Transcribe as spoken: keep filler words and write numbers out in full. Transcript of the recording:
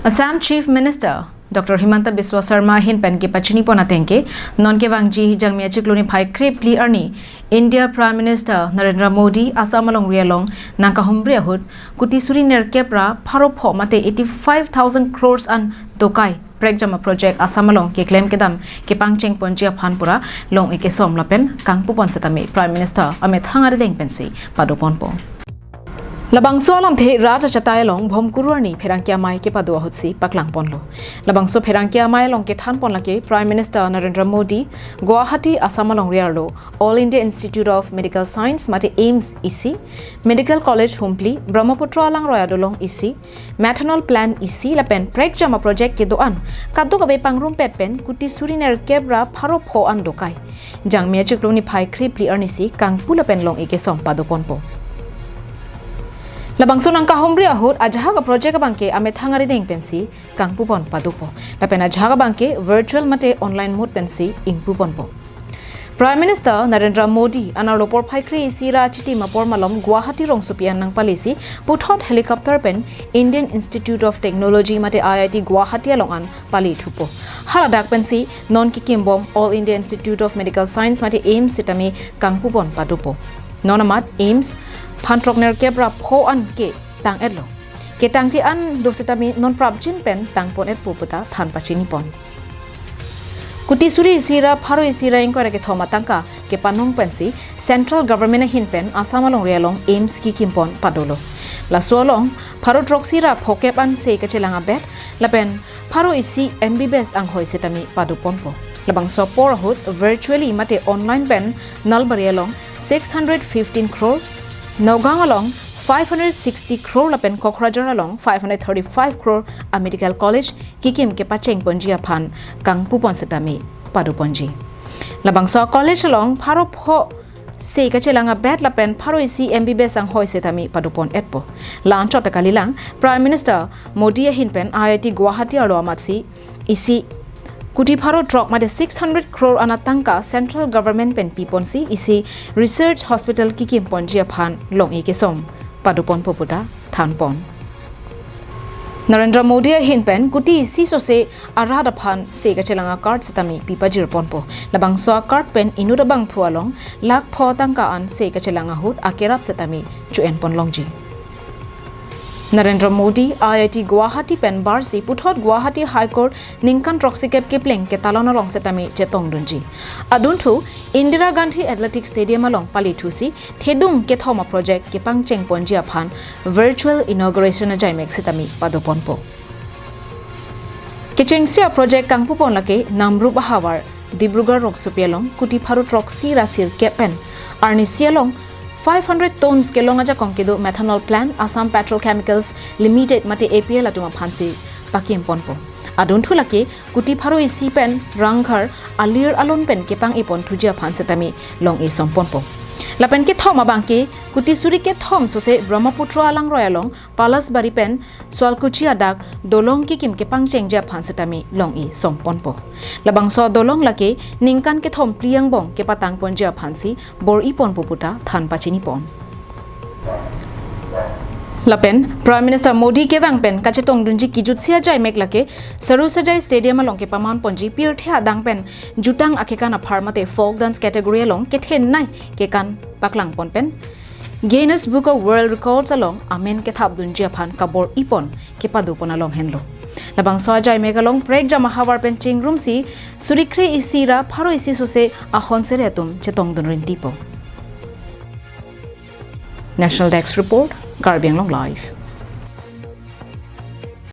Assam Chief Minister Doctor Himanta Biswa Sarma ahin pen kepachini pon ateng ke, non kevangji Jangmi achiklo niphai krephli arni India Prime Minister Narendra Modi Assam alongri along nangkahumri ahut kuti suri nerkep ra pharo pho mate eighty five thousand crores an dokai prekjam a project Assam along keklem kedam kepangcheng ponji aphan pura long-e kesom lapen kangpu pon setame Prime Minister amethang arideng pensi pado ponpo. Labangso alamthe rat achatai along Bhomkuru arni pherangke amei kepado ahutsi paklang ponlo. Labangso pherangke amei along kethan pon lake Prime Minister Narendra Modi Guwahati Assam alongri arlo All India Institute of Medical Science mate AIIMS isi, Medical College Humpli, Brahmaputra alangroi adolong isi, methanol plant isi lapen prekjam a project kedo-an kadokave pangrumpet pen kuti suri nerkep ra pharo pho an dokai Jangmi achiklo niphai krephli arnisi kangpu lapen long-e kesom pado ponpo. Labangso nangkahumri ahut ajahak a project abangke amethang arideng pensi kangpu pon padopo. Lapen ajahak abangke virtual mate online mode pensi ingpu ponpo. Prime Minister Narendra Modi anerlo porphai kre-isi ra achitim apor malom Guwahati rongsopi an nangpalisi puthot helicopter pen Indian Institute of Technology mate I I T Guwahati along an pali thupo. Haladak pensi non kekimbom All India Institute of Medical Science mate AIIMS setame kangpu pon padopo. Non amat AIIMS phan throk nerkep ra pho an ketang-etlo. Ketangte an do setame non prapjin pen tang pon-etpo puta than pachini pon. Kuti suri isi ra pharo isi ra ingkoi ra kethom atangka kepanong pensi Central Government ahin pen Assam alongri along AIIMS kekim pon padolo. Laso along pharo throksi ra phokep an sei kachelang abet lapen pharo isi M B B S anghoi setame pado ponpo. Labangso apor ahut virtually mate online pen Nalbari along six hundred fifteen crore, Nagaon along five hundred sixty crore lapen Kokrajhar along five hundred thirty-five crore a medical college kekim kepacheng ponji aphan kangpu pon setame pado ponji. Labangso college along pharo pho sei kachelang abet lapen pharo isi M B B S anghoi setame pado pon-etpo. La-anchot ta kalilang, Prime Minister Modi ahin pen I I T Guwahati arlo amatsi isi kuti pharo throk mate six hundred crore an atangka Central Government pen pi ponsi isi research hospital kekim ponji aphan long-e kesom pado ponpo puta than pon. Narendra Modi ahin pen kuti isi sose arat aphan sei kachelang a card setame pi pajir ponpo. Labangso a card pen inut abangphu along lakh pho tangka an sei kachelang ahut akerap setame cho-en pon longji. Narendra Modi I I T Guwahati pen barsi puthot Guwahati High Court ningkan throksikep kepleng ketalon along setame chetong dunji. Adunthu Indira Gandhi Athletic Stadium along pali thusi thedung kethom a project kepangcheng ponji aphan virtual inauguration ajaimek setame pado ponpo. Kechengsi a project kangpu pon lake Namrup ahavar Dibrugarh rongsopi along kuti pharo throksi ra sirkep pen arnisi along five hundred tons kelong ajakong kedo methanol plant Assam Petrochemicals Limited mate A P L atum aphansi pakim ponpo. Adunthu lake kuti pharo isi pen Rangkhar alir alon pen kepang-e pon thuji aphan setame long-e som ponpo. Lapen kethom abangke kuti suri kethom sose Brahmaputra alangroi along Palasbari pen Sualkuchi adak dolong kekim kepangchengji aphan setame long-e som ponpo. Labangso dolong lake ningkan kethom phli angbong kepatang ponji aphansi bor-i ponpo puta than pachini pon. Lapen Prime Minister Modi kevang pen kachetong dunji kejutsi ajaimek lake Sarusajai Stadium along kepaman ponji pirthe adang pen jutang akekan aphar mate folk dance category along kethenei kekan paklang pon pen Guinness Book of World Records along amen kethap dunji aphan kabor-i pon kepado pon along henlo. Labangso ajaimek along prekjam ahavar pen chingrumsi suri kre-isi ra pharo isi sose ahon sere atum chetong dun rintipo. National Desk Report, Karbi Anglong Live.